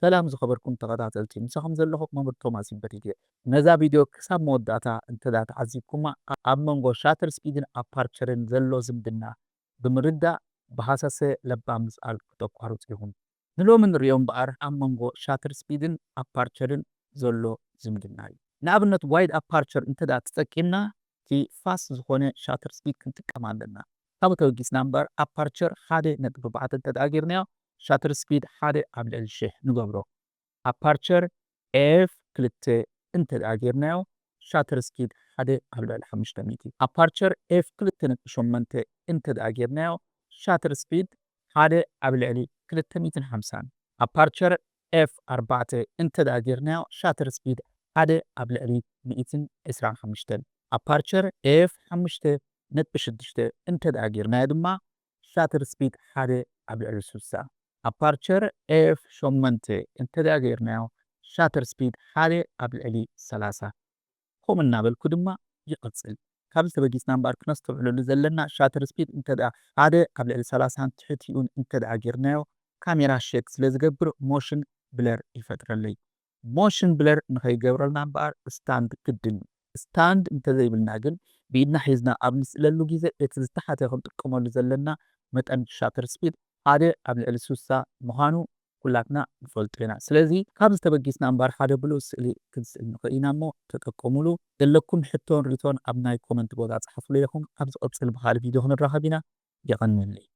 ሰላም ዝኸበርኩም ተኸታተልቲ፣ ምሳኹም ዘለኹ መምህር ቶማስ ይበሪድ እየ። ነዛ ቪድዮ ክሳብ መወዳእታ እንተ ደኣ ተዓዚብኩማ፣ ኣብ መንጎ ሻተር ስፒድን ኣፓርቸርን ዘሎ ዝምድና ብምርዳእ ብሃሰሰ ለባም ምስኣል ክተቋርጹ ኢኹም። ንሎሚ ንርእዮ እምበኣር ኣብ መንጎ ሻተር ስፒድን ኣፓርቸርን ዘሎ ዝምድና እዩ። ንኣብነት ዋይድ ኣፓርቸር እንተ ደኣ ተጠቂምና እቲ ፋስት ዝኾነ ሻተር ስፒድ ክንጥቀም ኣለና። ካብኡ ተበጊስና እምበኣር ኣፓርቸር ሓደ ነጥቢ ኣርባዕተ እንተ ደኣ ጌርናዮ ሻተር ስፒድ ሓደ ኣብ ልዕሊ ሽሕ ንገብሮ። ኣፓርቸር ኤፍ ክልተ እንተ ደኣ ጌርናዮ ሻተር ስፒድ ሓደ ኣብ ልዕሊ ሓሙሽተ ሚእቲ። ኣፓርቸር ኤፍ ክልተ ነጥቢ ሸሞንተ እንተ ደኣ ጌርናዮ ሻተር ስፒድ ሓደ ኣብ ልዕሊ ክልተ ሚእትን ሓምሳን። ኣፓርቸር ኤፍ ኣርባዕተ እንተ ደኣ ጌርናዮ ሻተር ስፒድ ሓደ ኣብ ልዕሊ ሚእትን ዕስራን ሓሙሽተን። ኣፓርቸር ኤፍ ሓሙሽተ ነጥቢ ሽዱሽተ እንተ ደኣ ጌርናዮ ድማ ሻተር ስፒድ ሓደ ኣብ ልዕሊ ስሳ። ኣፓርቸር ኤፍ ሸሞንተ እንተ ደኣ ጌርናዮ ሻተር ስፒድ ሓደ ኣብ ልዕሊ ሰላሳ። ከምኡ እናበልኩ ድማ ይቕጽል። ካብዚ ተበጊስና እምበኣር ክነስተውዕለሉ ዘለና ሻተር ስፒድ እንተ ደኣ ሓደ ኣብ ልዕሊ ሰላሳን ትሕቲኡን እንተ ደኣ ጌርናዮ ካሜራ ሼክ ስለ ዝገብር ሞሽን ብለር ይፈጥረለይ። ሞሽን ብለር ንኸይገብረልና እምበኣር ስታንድ ግድን እዩ። ስታንድ እንተዘይብልና ግን ብኢድና ሒዝና ኣብ ንስእለሉ ግዜ እቲ ዝተሓተ ክንጥቀመሉ ዘለና መጠን ሻተር ስፒድ ሓደ ኣብ ልዕሊ ስሳ ምዃኑ ኩላትና ንፈልጦ ኢና። ስለዚ ካብዚ ተበጊስና እምበኣር ሓደ ብሉጽ ስእሊ ክንስእል ንኽእል ኢና እሞ ተጠቀሙሉ። ዘለኩም ሕቶን ሪቶን ኣብ ናይ ኮመንት ቦታ ጸሓፉለይ ኢኹም። ኣብ ዝቕጽል ብኻልእ ቪድዮ ክንራኸብ ኢና። የቐንየለይ።